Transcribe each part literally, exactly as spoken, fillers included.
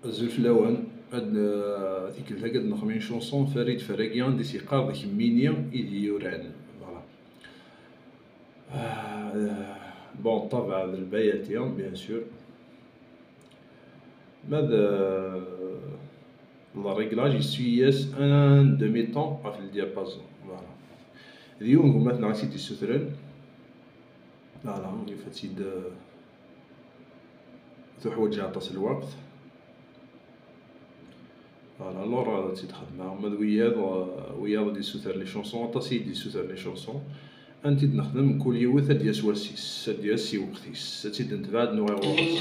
Azul fell-awen. Ad, eh, tikkelt-agi ad nexdem une chanson Farid Ferragi, anda i s-yeqqar d kemmini i d-yuran. Voilà. Ah, bon, ṭṭabeɛ d lbayati, bien sûr. Ma d, eh, le réglage, yeswi-yas un demi-ton ɣef le diapason. Voilà. D yiwen n gma-tneɣ i s-id-yessutren. Voilà, yufa-tt-id, eh, tuḥwaǧ aṭas n lweqt. Voilà, alors, eh, ad tt-id-xedmeɣ. Ma d wiyaḍ, eh, wiyaḍ i d-yessutren les chansons, aṭas i d-yessutren les chansons. Ad tent-id-nexdem, mkul yiwet ad d-yas wass-is, ad d-yas i lweqt-is, ad tt-id-netbeɛ ad nuɣal ɣur-s.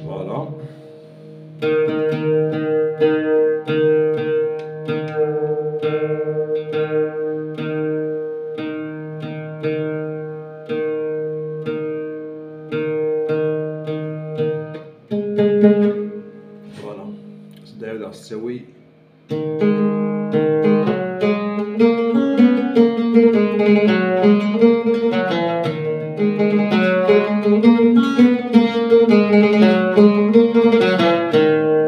Voilà. Voilà. Sdawda s ttawil.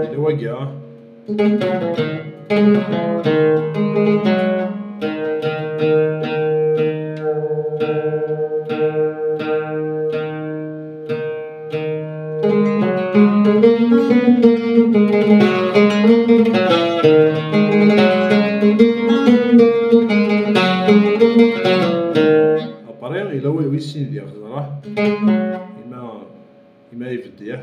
Yella wagi, ah. Après, yella wi, wi sin diɣ, teẓra. Ima, ima ibedd, ya.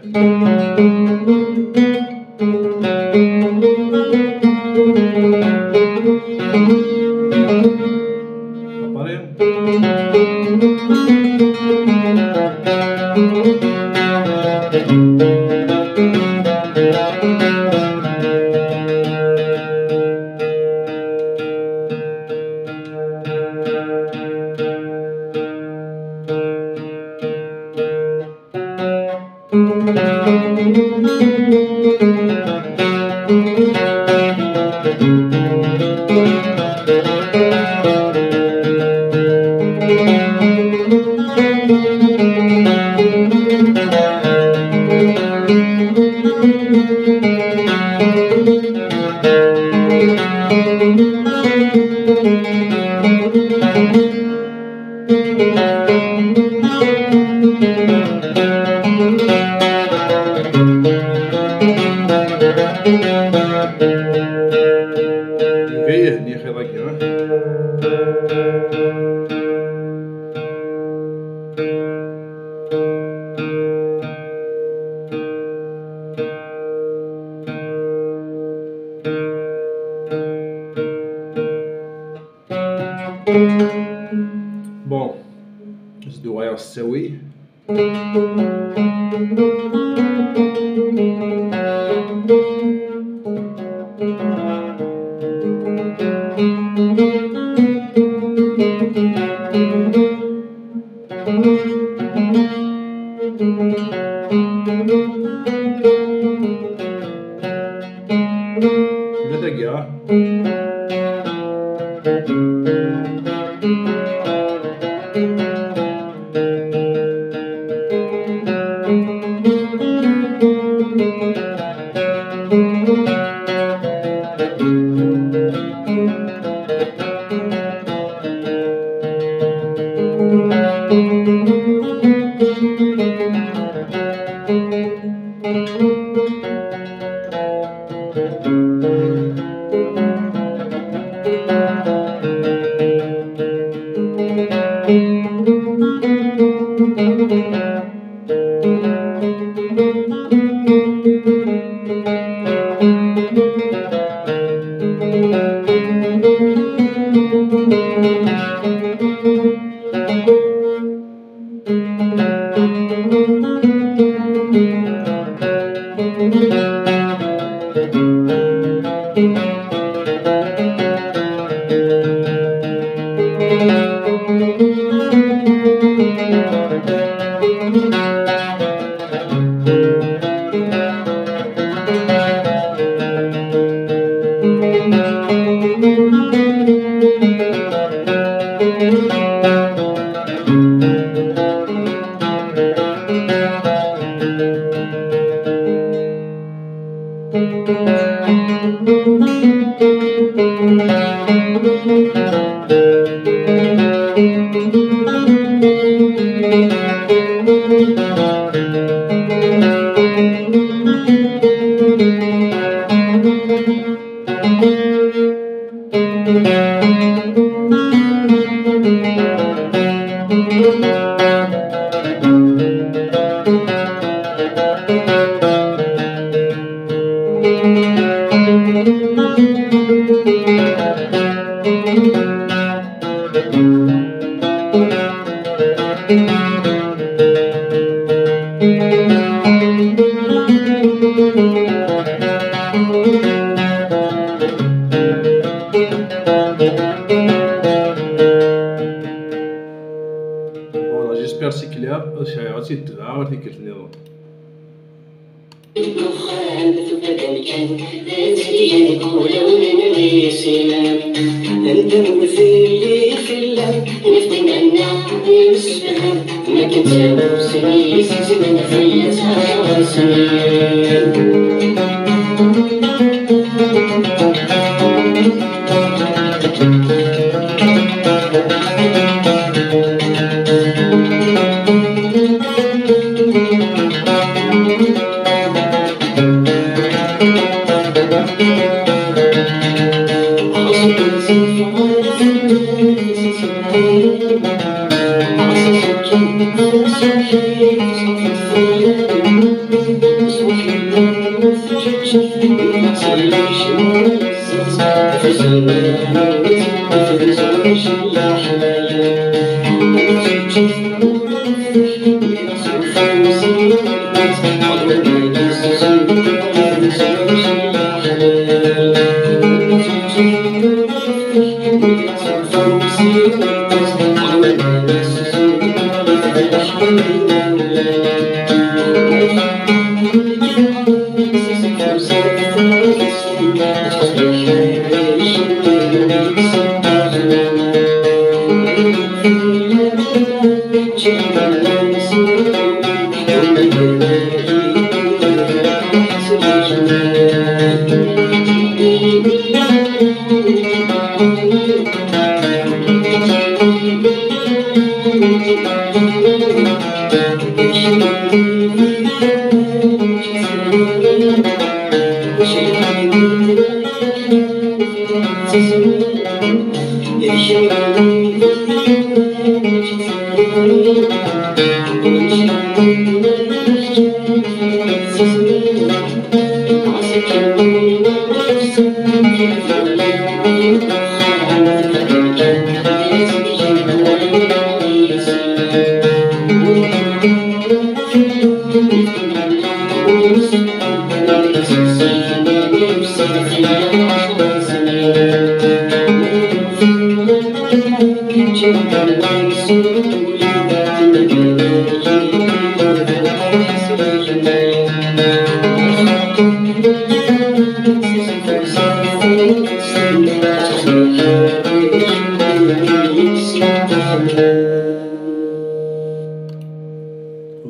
Après. Yugi-yi Henni xiḍ-agi, ah. Bon, ad s-d-uɣaleɣ s ttawil. Tagi. Voilà, j'espère c'est clair. Ad ceɛɛeɣ ad tt-id-tebɛeɣ ar tikkelt nniḍen. Ddexxan d tuffra d amkan, d azrigin deg wulawen-nneɣ i yessilan. Anda ur telli fell-am, nefk iman-nneɣ i yimsefham, mi akken ttaɣusen i yisezmen fell-as ɣer ɣer-sen.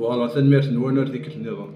Voilà, tanemmirt-nwen, ar tikkelt nniḍen.